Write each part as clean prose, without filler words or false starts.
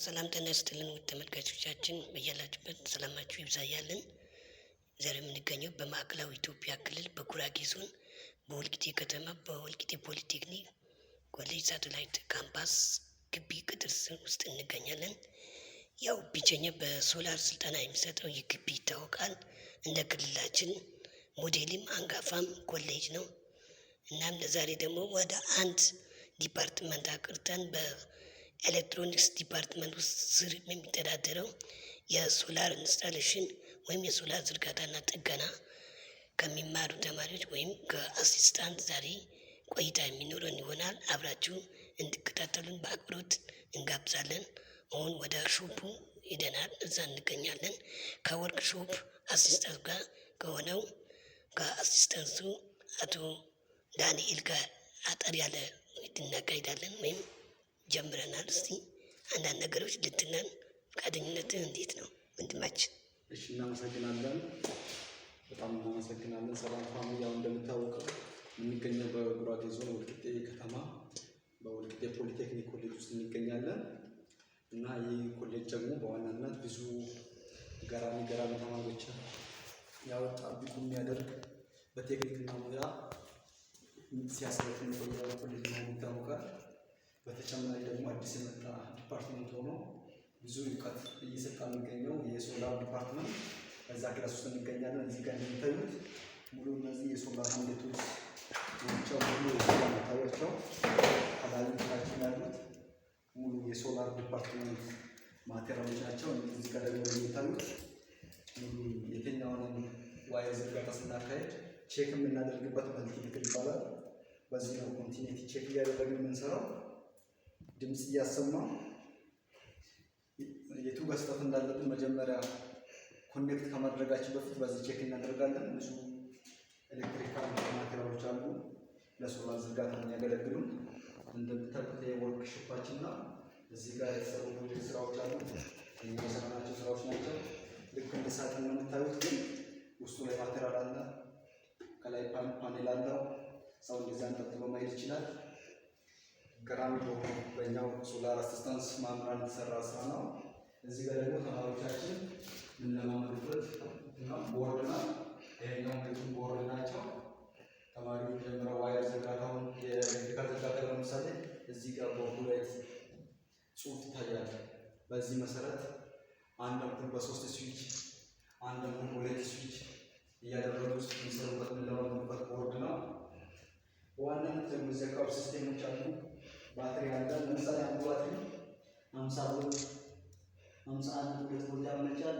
ሰላም ጤና ይስጥልን ውድ ተመልካቾቻችን፣ በያላችሁበት ሰላማችሁ ይብዛ እያልን ዛሬ የምንገኘው በማዕከላዊ ኢትዮጵያ ክልል በጉራጌ ዞን በወልቂጤ ከተማ በወልቂጤ ፖሊቴክኒክ ኮሌጅ ሳተላይት ካምፓስ ግቢ ቅጥር ስር ውስጥ እንገኛለን። ያው ብቸኛ በሶላር ስልጠና የሚሰጠው ይህ ግቢ ይታወቃል። እንደ ክልላችን ሞዴልም አንጋፋም ኮሌጅ ነው። እናም ለዛሬ ደግሞ ወደ አንድ department አቅርተን በ electronics department ውስጥ ስር የሚተዳደረው የ solar installation ወይም የሶላር ዝርጋታና ጥገና ከሚማሩ ተማሪዎች ወይም ከ assistant ዛሬ ቆይታ የሚኖረን ይሆናል። አብራችሁ እንድትከታተሉን በአክብሮት እንጋብዛለን። አሁን ወደ shop ኡ ሄደናል፣ እዛ እንገኛለን። ከ workshop assistant ጋር ከሆነው ከ assistant ኡ አቶ ዳንኤል ጋር አጠር ያለ ውይይት እናካሂዳለን ወይም ጀምረናል። እስቲ አንዳንድ ነገሮች ልትለን ፈቃደኝነትህ እንዴት ነው ወንድማችን? እሺ፣ እናመሰግናለን። በጣም እናመሰግናለን። ሰላም family፣ ያው እንደሚታወቀው የምንገኘው በጉራጌ ዞን ወልቂጤ ከተማ በወልቂጤ ፖሊቴክኒክ ኮሌጅ ውስጥ እንገኛለን እና ይህ ኮሌጅ ደግሞ በዋናነት ብዙ ገራሚ ገራሚ ተማሪዎችን ያወጣ፣ ብቁ የሚያደርግ፣ በቴክኒክና ሙያ ሲያሰለጥን የቆየ ኮሌጅ መሆኑ ይታወቃል። በተጨማሪ ደግሞ አዲስ የመጣ department ሆኖ ብዙ እውቀት እየሰጠ የሚገኘው የ solar department በዛ class ውስጥ እንገኛለን። እዚህ ጋር እንደሚታዩት ሙሉ እነዚህ የ solar hand tools ናቸው። ሙሉ እዚህ ጋር የሚታዩቸው ከላይ ታችን ያሉት ሙሉ የ solar department material ኦች ናቸው። እዚህ ጋር ደግሞ የሚታዩት ሙሉ የትኛውንም wire ዝርጋታ ስናካሄድ check የምናደርግበት multimeter ይባላል። በዚህ ነው continuity check እያደረግን የምንሰራው። ድምፅ እያሰማ የቱ ጋር ስህተት እንዳለብን መጀመሪያ connect ከማድረጋችን በፊት በዚህ check እናደርጋለን። ብዙ electrical material ኦች አሉ ለሶላር ዝርጋታ የሚያገለግሉ። እንደምታውቁት የወርክሾፓችን ነው። እዚህ ጋር የተሰሩ ፕሮጀክት ስራዎች አሉ። እኛ የሰራናቸው ስራዎች ናቸው። ልክ እንደ ሳጥን ነው የምታዩት፣ ግን ውስጡ ላይ material አለ። ከላይ ፓኔል አለው። ሰው እንደዚህ አንጠልጥሎ መሄድ ይችላል። ገራሚ በሆኑ በእኛው solar assistance መምህራን የተሰራ ስራ ነው። እዚህ ጋር ደግሞ ተማሪዎቻችን የምንለማመዱበት ነው፣ ቦርድ ነው። ይሄኛው ሁለቱም ቦርድ ናቸው። ተማሪዎች ጀምረው wire ዝርጋታውን፣ የ electrical ዝርጋታ ለምሳሌ እዚህ ጋር ቦርዱ ላይ ጽሑፍ ይታያል። በዚህ መሰረት አንድ አምፑል በሶስት switch፣ አንድ አምፑል ሁለት switch እያደረጉ ውስጥ የሚሰሩበት፣ የምንለማመዱበት ቦርድ ነው። በዋናነት ደግሞ እዚህ አካባቢ system ኦች አሉ። ባትሪ አለ። ለምሳሌ አንዱ ባትሪ 50 ቮልት፣ 51.2 ቮልት ያመነጫል፣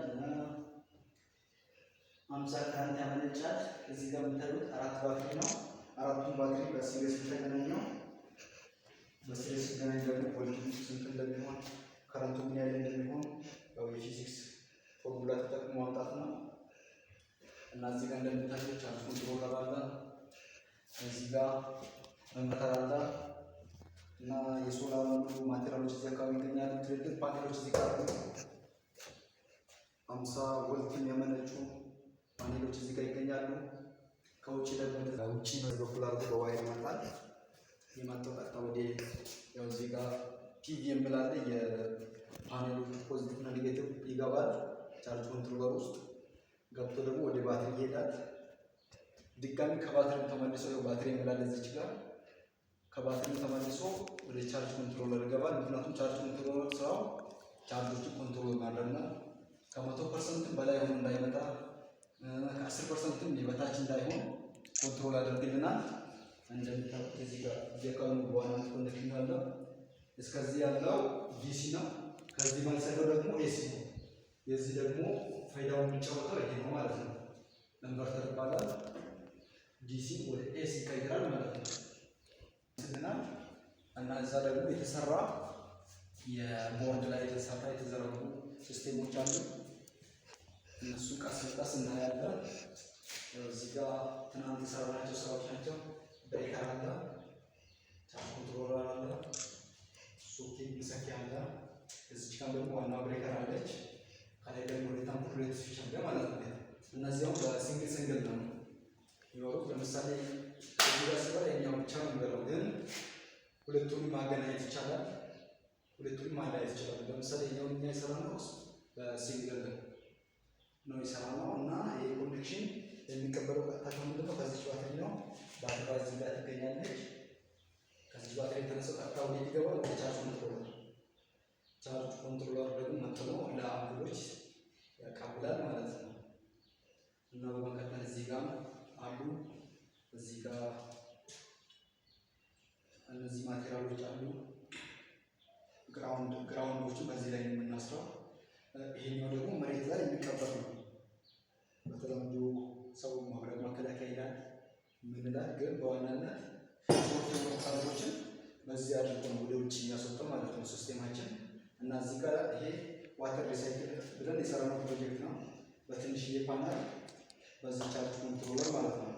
50 current ያመነጫል። እዚህ ጋር የምታዩት አራት ባትሪ ነው። አራቱም ባትሪ በ series የተገናኘው፣ በ series ሲገናኝ ደግሞ ቮልቴጁ ስንት እንደሚሆን፣ current ኡ ምን ያህል እንደሚሆን ያው የፊዚክስ ፎርሙላ ተጠቅሞ ማምጣት ነው። እና እዚህ ጋር እንደምታዩት charge controller አለ። እዚህ ጋር inverter አለ እና የሶላር ሙሉ material ኦች እዚህ አካባቢ ይገኛሉ። ትልልቅ ፓኔሎች እዚህ ጋር አሉ። 50 ቮልት የሚያመነጩ ፓኔሎች እዚህ ጋር ይገኛሉ። ከውጭ ደግሞ ውጭ በኩል አድርጎ በ wire ይመጣል። የመጣው ቀጥታ ወደ ያው እዚህ ጋር PV የሚል አለ። የፓኔሎቹ positive እና negative ይገባል። Charge controller ውስጥ ገብቶ ደግሞ ወደ ባትሪ ይሄዳል። ድጋሚ ከባትሪም ተመልሶ፣ ያው ባትሪ የሚል አለ እዚች ጋር፣ ከባትሪም ተመልሶ ወደ charge controller ይገባል። ምክንያቱም charge controller ስራው charge ኦችን control ማድረግ ነው። ከ100% በላይ ሆኖ እንዳይመጣ፣ ከ10% ም የበታች እንዳይሆን control ያደርግልናል። እንደምታውቁት እዚህ ጋር እየቀኑ በዋናነት connection ያለው እስከዚህ ያለው DC ነው። ከዚህ መልስ ያለው ደግሞ AC ነው። የዚህ ደግሞ ፋይዳውን የሚጫወተው ይሄ ነው ማለት ነው። Inverter ይባላል። DC ወደ AC ይቀይራል ማለት ነው። እና እዛ ደግሞ የተሰራ የቦርድ ላይ የተሰራ የተዘረጉ system ኦች አሉ። እነሱ ቀስ በቀስ እናያለን። ያው እዚህ ጋር ትናንት የሰራናቸው ስራዎች ናቸው። Breaker አለ፣ charge controller አለ፣ ሶኬት መሰኪያ አለ። እዚች ጋር ደግሞ ዋና breaker አለች። ከላይ ደግሞ ሁለት አምፑል ሁለት switch አለ ማለት ነው። እነዚያው በ single single ነው የሚበሩት። ለምሳሌ እዚህ ጋር ሲበራ የኛው ብቻ ነው የሚበራው፣ ግን ሁለቱን ማገናኘት ይቻላል። ሁለቱንም ማለያየት ይችላሉ። ለምሳሌ እኛውን እኛ የሰራነው በ single ነው የሰራነው እና ይህ connection የሚቀበለው ቀጥታ ከምንድን ነው? ከዚች ባትሪ ነው። ባትሪ እዚህ ጋር ትገኛለች። ከዚች ባትሪ የተነሳው ቀጥታ ወዴት ይገባል? ወደ charge controller። Charge controller ደግሞ መጥኖ ለአምፖሎች ያቀብላል ማለት ነው። እና በመቀጠል እዚህ ጋር አሉ። እዚህ ጋር እነዚህ material ኦች አሉ። Ground ኦችን በዚህ ላይ ነው የምናስረው። ይሄኛው ደግሞ መሬት ላይ የሚቀበር ነው። በተለምዶ ሰው መብረቅ መከላከያ ይላል፣ ምን ይላል፣ ግን በዋናነት short የሆኑ ካርዶችን በዚህ አድርጎ ነው ወደ ውጭ የሚያስወጣው ማለት ነው system ኣችን። እና እዚህ ጋር ይሄ water recycle ብለን የሰራነው ፕሮጀክት ነው። በትንሽዬ ፓናል በዚህ charge controller ማለት ነው።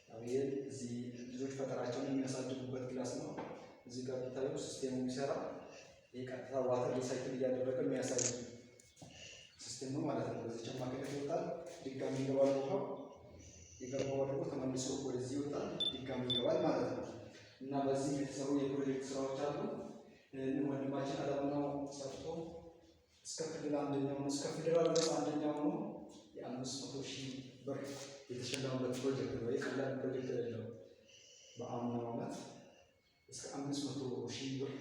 ያው ይሄ እዚህ ልጆች ፈጠራቸውን የሚያሳድጉበት class ነው። እዚህ ጋር ብታዩ system ኡ የሚሰራ ይሄ ቀጥታ water recycle እያደረገ የሚያሳይ system ነው ማለት ነው። በዚህ አማካኝነት ይወጣል፣ ድጋሚ ይገባል። ውሃው የገባው አድርጎ ተመልሶ ወደዚህ ይወጣል፣ ድጋሚ ይገባል ማለት ነው። እና በዚህ የተሰሩ የፕሮጀክት ስራዎች አሉ። ይህንን ወንድማችን አለምነው ሰርቶ እስከ ክልል አንደኛ ሆኖ፣ እስከ ፌዴራል ድረስ አንደኛ ሆኖ የ500,000 ብር የተሸለመበት ፕሮጀክት ነው። ይህ ቀላል ፕሮጀክት አይደለም። በአምናው ዓመት እስከ 500,000 ብር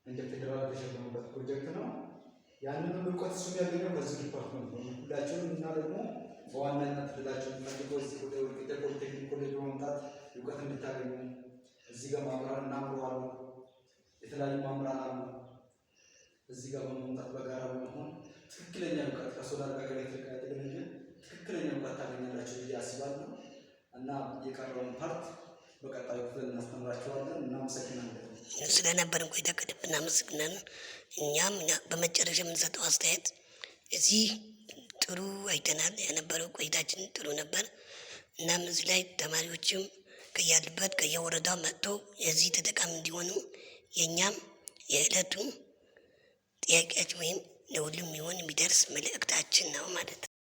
እንደ ፌዴራል የተሸለመበት ፕሮጀክት ነው። ያንንም እውቀት እሱ ያገኘው ከዚህ department ነው። ሁላችሁንም እና ደግሞ በዋናነት ልላችሁ የምፈልገው እዚህ ወደ ወልቂጤ ፖሊቴክኒክ ኮሌጅ በመምጣት እውቀት እንድታገኙ፣ እዚህ ጋር መምህራን እናምሩ አሉ፣ የተለያዩ መምህራን አሉ። እዚህ ጋር በመምጣት በጋራ በመሆን ትክክለኛ እውቀት ከሶላር ጋር፣ ከኤሌክትሪክ ጋር የተገናኘ ትክክለኛ እውቀት ታገኛላችሁ ብዬ አስባለሁ እና የቀረውን part በቀጣዩ ክፍል እናስተምራችኋለን። እናመሰግናለን። ስለነበረን ቆይታ ከልብ እናመሰግናለን። እኛም በመጨረሻ የምንሰጠው አስተያየት እዚህ ጥሩ አይተናል። የነበረው ቆይታችን ጥሩ ነበር። እናም እዚህ ላይ ተማሪዎችም ከያሉበት ከየወረዳው መጥተው የዚህ ተጠቃሚ እንዲሆኑ የእኛም የዕለቱ ጥያቄያችን ወይም ለሁሉም የሚሆን የሚደርስ መልእክታችን ነው ማለት ነው።